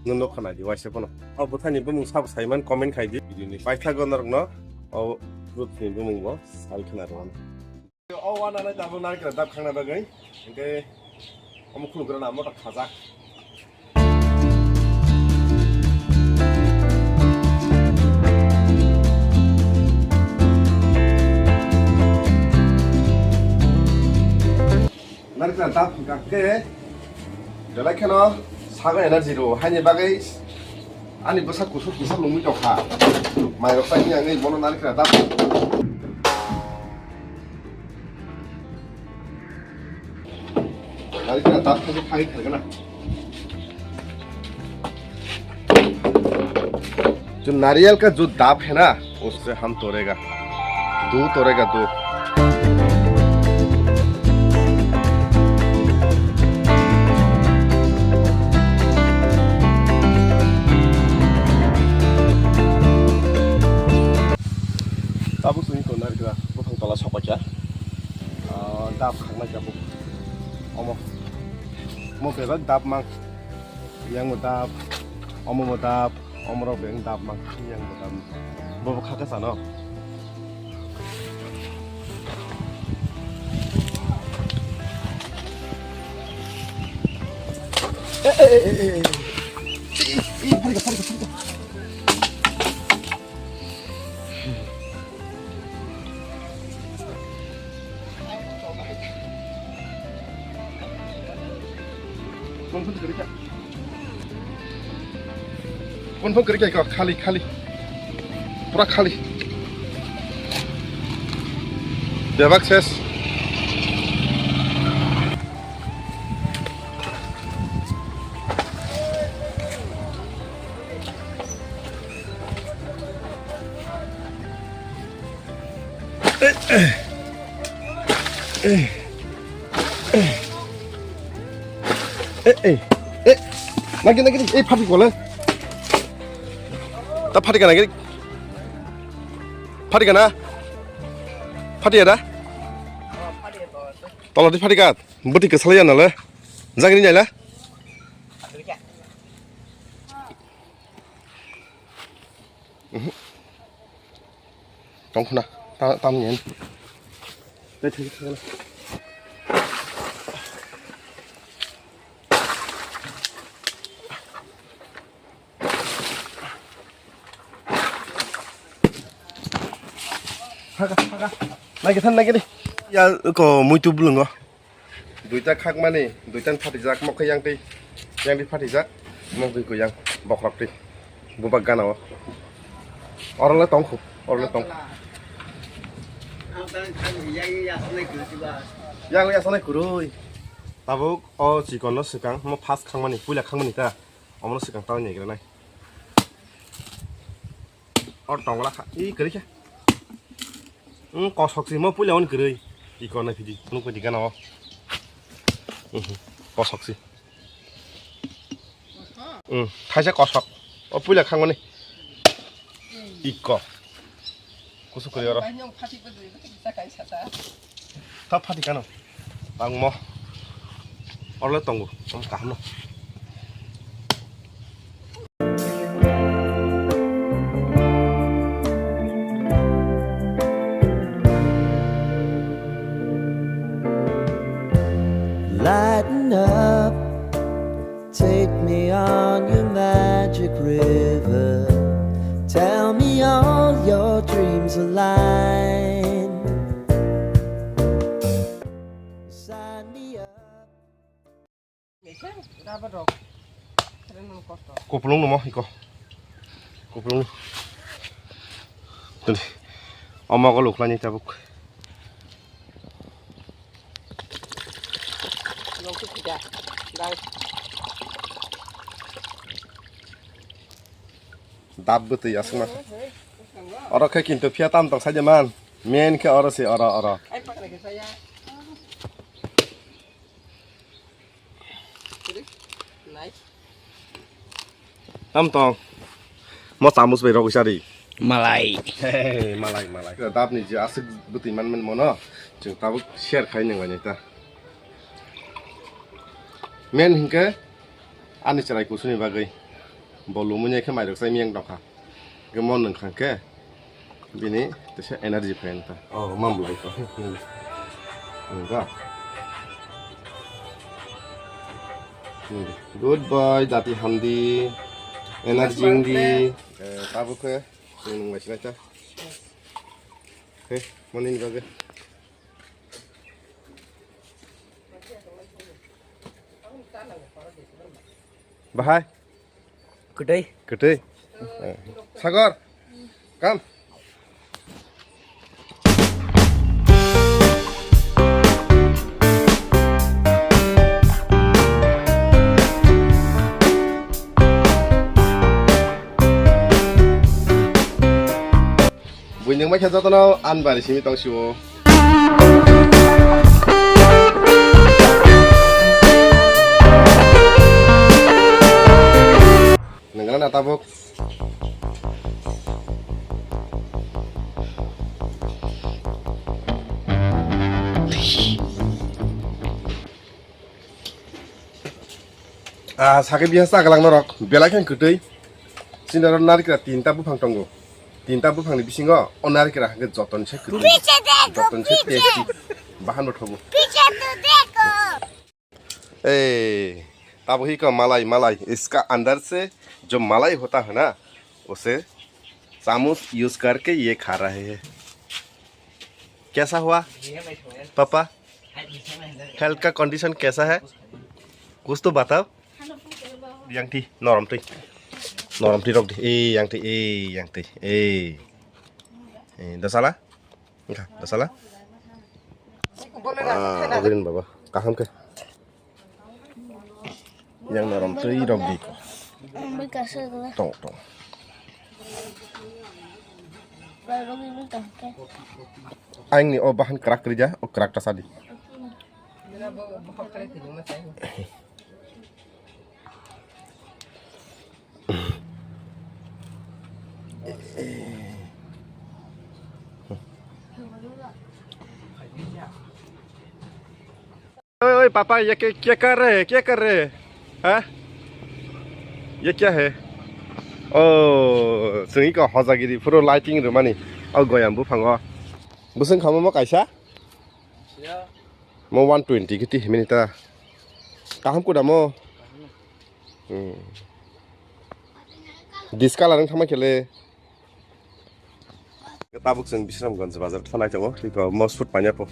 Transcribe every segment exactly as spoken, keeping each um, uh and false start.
Nwng nukha nai di waisa phano. O bwthani bumung sabo saiman comment khai di. Video ni paithago norokno o bwthani bumung bo sai khna rwano. O wana nai tabuk narikra dab khangna bagwi. Hingke omo khulukra na motor khajak. Narikra dab hingka khe belai kheno sago energy rwo. Haini bagwi ani bwsa kusuk kisa lungwi tongkha. Mairok chaini ang bono narikra dab. नारियल का जो दाब है ना, उससे हम तोड़ेगा, दो तोड़ेगा, दो। Tabuk chwng tongnai rwkha, buphang tola sokbaikha. Ah, dab khaknai tabuk. Omo. Omo bebak dab mang. Yang bo dab, omo bo dab, omo rok beng dab mang. Yang bo dab. Bo bo khaka sano. Eh, eh, eh, eh, eh. Eh, eh, pharika, pharika, pharika. Confirm kwrwi kha. Confirm kwrwi kha, khali, khali. Pura khali. Bebak ses. Eh, eh. Eh. Eh, eh. Eh. Nagi, nagi, eh, phatik wala. Ta phatik nagi. Phatik na? Phatik ada? Toladi phatik at. Buti kesalai ya nale. Jagini nyala. Mhm. Tong khuna, ta-, tam nyen. Tei thai thai. Phaga, phaga. Nai ke than, nai ke di. Ya, ko muitu bulungo. Duita khakmani, duita phatijak, mokhe yang twi, yang twi phatijak, mokhe ko yang bokrok twi, bubak gana o. Oro le tong khu, oro le tong. Yang ya sanai kurui. Tabuk o chikon no swkang, mo fast khangmani, puila khangmani ta, omo no swkang ta ni granai. Or tongla kha. I kwrwi kha. Hmm, kosok si mo puila on kwrwi. I kona phidi. Nuk pedi gana o. Mhm. Kosok si. Hmm, thaisa kosok. O puila khangmani. Iko. Kusuk kwrwi oro. Ta phatikano. Tangmo. Orle tongo. Om kahno. Lighten up. Take me on your magic river. Tell me all your dreams align. Sign me up. Kupulung no mo iko. Kupulung. Tadi. Omo ko luklani tabuk. Dab bwtwi aswk ma. Oro khe kintu phiya tam tong saide man. Main khe oro se oro, oro. Tam tong. Mo chamus bai rogwi sari. Malai. Hey, malai, malai. Dab ni je aswk bwtwi man man mono. Chwng tabuk share khai nang bai nai ta. Men hinkhe ani chwrai kusuni bagwi. Bo lumui nai khe mairok chai miyang tongkha. Khe mon nwng kha khe bini tesa energy phai ta. Oh, mam lai ko. Nungga. Good boy, dati hamdi. Energy wngdi. Eh, tabuk khe nwng bai sinai ta. Hey, morning, Gabe. Bahai. Kwtwi. Kwtwi. Eh, Sagor. Come. Buini wngbai khe jotono ani bari simi tong sio. Nangla na tabuk. Ah, sakhe biya chaklang norok, belai khe kwtwi. Chini oro narikra tinta buphang tongo. Tinta buphangni bisingo o narikra hwnkhe joton se kwtwi. Joton se tasty. Bahan bo thogo. ए, तब ही का मलाई, मलाई, इसका अंदर से जो मलाई होता है ना, उसे चामच यूज़ करके ये खा रहे हैं। कैसा हुआ पापा? हेल्थ का कंडीशन कैसा है? कुछ तो बताओ। Yang ti, norom ti. Norom ti rok di. Eh, yang ti, eh, yang ti. Eh. Eh, dasala? Engkha, dasala? Ah, ogirin baba. Kaham khe. Yang norom twi rok di. Tong, tong. Aing ni o bahan krak rija, o krak ta sadi. ओए, ओए, पापा, ये क्या, क्या कर रहे हैं? क्या कर रहे हैं? हाँ? ये क्या है? Oh, chwng iko hojagiri phuru lighting rwmani. O goyam buphango. Bwswng khamamo kaisa? Mo one twenty kiti himini ta. Kaham kuda mo? Hmm. Discolor wng thangma khele. Tabuk chwng Bisramganj bazar thanai tongo, tei ko mo shoot paina po.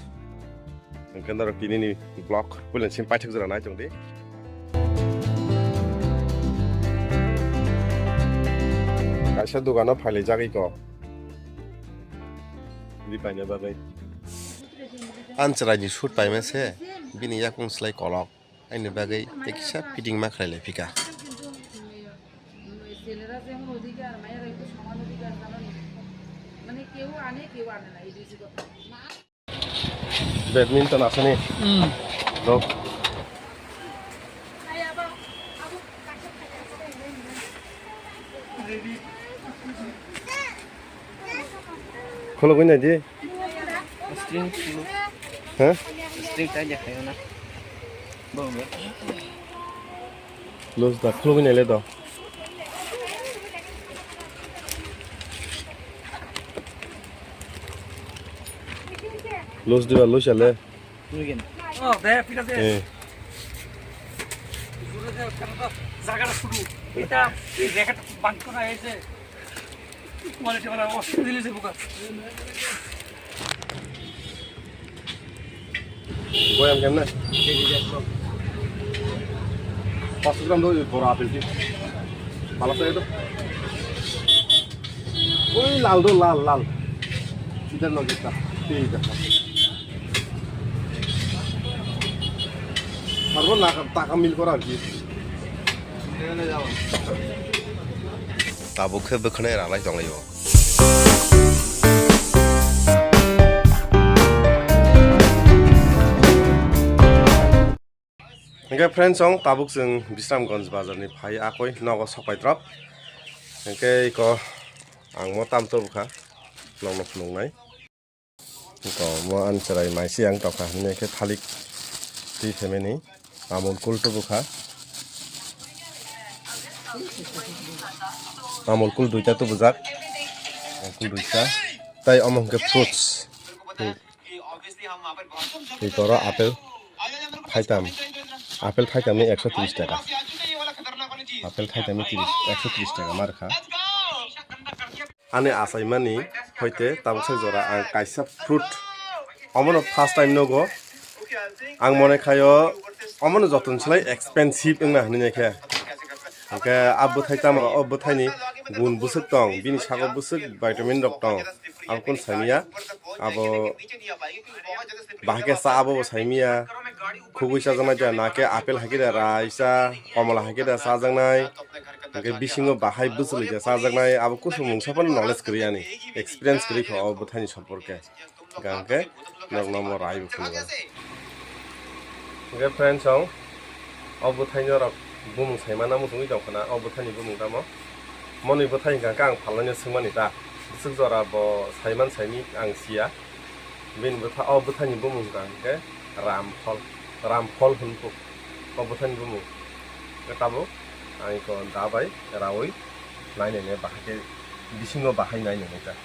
Hwnkhe norok tinini vlog puila simi paithak jora nai tong di. Kaisa dogano phailaijak iko. Ri paina bagwi. Amchwraini shoot paima se, bini yakung slai kolok. Aini bagwi tei kisa fitting ma khlai lai phika. Badminton asani. Hmm. Dok. Khulugwi nai di. String khulu. Ha? String tai jakhayo na. Bo me. Los da khulugwi nai le do. Los diba los ale. Nugen. Oh, de, ঠিক আছে. Eh. জায়গাটা শুরু। এটা এই র‍্যাকেট বাঁধ করা হয়েছে। Quality वाला, वो दिल्ली से बुका। Goyam kemne? Paanch gram do boro apple ki. Bala sa eto. Oi lal do lal lal. Idhar no gita. Thik ase. Sarbo na taka mil kora ar ki. Tabuk khe bwkhwnai ralai tonglaio. Hwnkhe friends, chwng tabuk chwng Bisramganj bazarni phai akoi nogo sokpai drop. Hwnkhe iko ang mo tam to bwkha nokno phunuknai. Iko mo ani chwrai maisi ang tokha hwnwi khe thalik twi phaimani Amul Cool to bwkha. Amul Cool duita tubujak. Amul Cool duita. Tai omo hwnkhe fruits. Tei, tei toro apple thaitam. Apple thaitamni ekso tris taka. Apple thaitamni tris, ekso tris taka ma rwkha. Ani achaimani hoite tabuk sak jora ang kaisa fruit omono first time nogo. Ang mone khayo omono joton slai expensive wngna hinwi khe. Hwnkhe a bwthai tamo, o bwthaini gun bwswk tong, bini sago bwswk vitamin rok tong. Abo kunu saimanya, abo bahai khe cha abo bo saimanya. Khugui chajaknai da, na khe apple hai khe da raisa, komola hai khe da chajaknai. Hwnkhe bisingo bahai bwchwlwi da chajaknai, abo kusuk mungsa phano knowledge kwrwi ani, experience kwrwi kho o bwthaini somporke. Hwnkhe norokno omo rai bo phunukgo. Hwnkhe friends, ang o bwthaino rok bumung saimana muchungwi tongkha na, o bwthaini bumung tamo? Moni bwthai hwnkha khe ang phalnaino swngmani ta, bwswk jora bo saiman saimwi ang siya. Bini bwtha, o bwthaini bumung hwnkha hwnkhe Ramphol, Ramphol hwnphu o bwthaini bumung. Hwnkhe tabuk ang iko da bai raui nainai nai bahai khe, bisingo bahai nainai nai ta.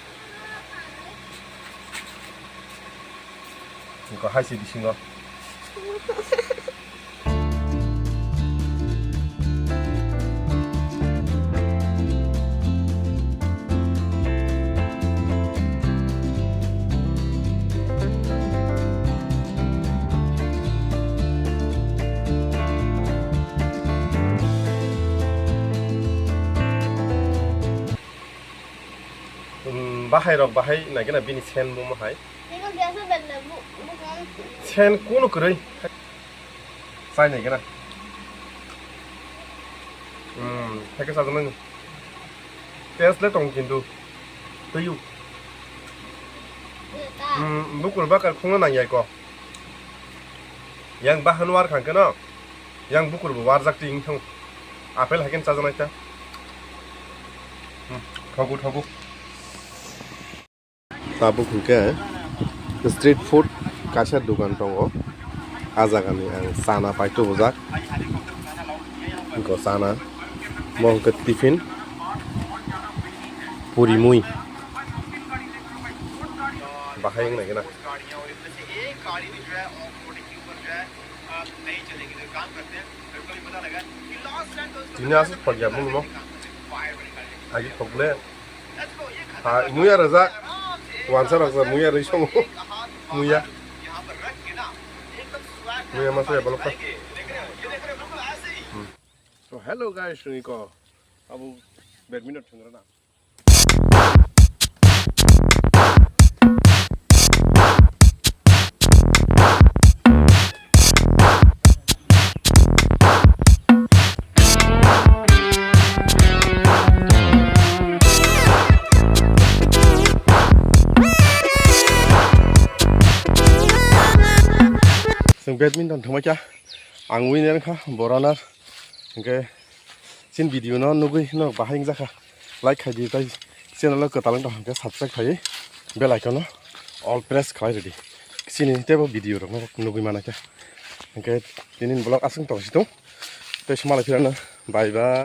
Iko hai se bisingo. Hmm, bahai rok bahai nai gana bini sen bo hai. Sen kunu kwrwi. Chai nai gana. Hmm, hai khe chajaknai. Taste le tong kintu. Twiu. Hmm, bukur bakar khungna nang yai ko. Yang bahan war khang keno. Yang bukur bo warjak twi wngthang. Apple hai khe chajaknai ta. Hmm, thogu, thogu. Tabuk hwnkhe street food kaisa dukan tongo. A jagani ang chana paito bujak. Iko chana. Mo hwnkhe tiffin. Puri mui. Bahai wngnai gana. Tini aswk thok ya bumung no. Agi thok le. Ha, muya rwjak. Wansa rwjak, muya rwi songo. Muya. Muya masa ya balok ta. Hmm. So, hello guys, sini ko. Abu badminton thwng rwna. Chwng badminton thwngbaikha, ang winner wngkha, bo runner. Hwnkhe chini video no nugwi no bahai wngjakha, like khai di, tai channel o kwtal wngtong hwnkhe subscribe khai bell icon no all press khlai rwdi, chini teibo video rok no nugwi manai khe. Hwnkhe tini vlog aswk tongsi tung, tei swmalai phirano bye bye.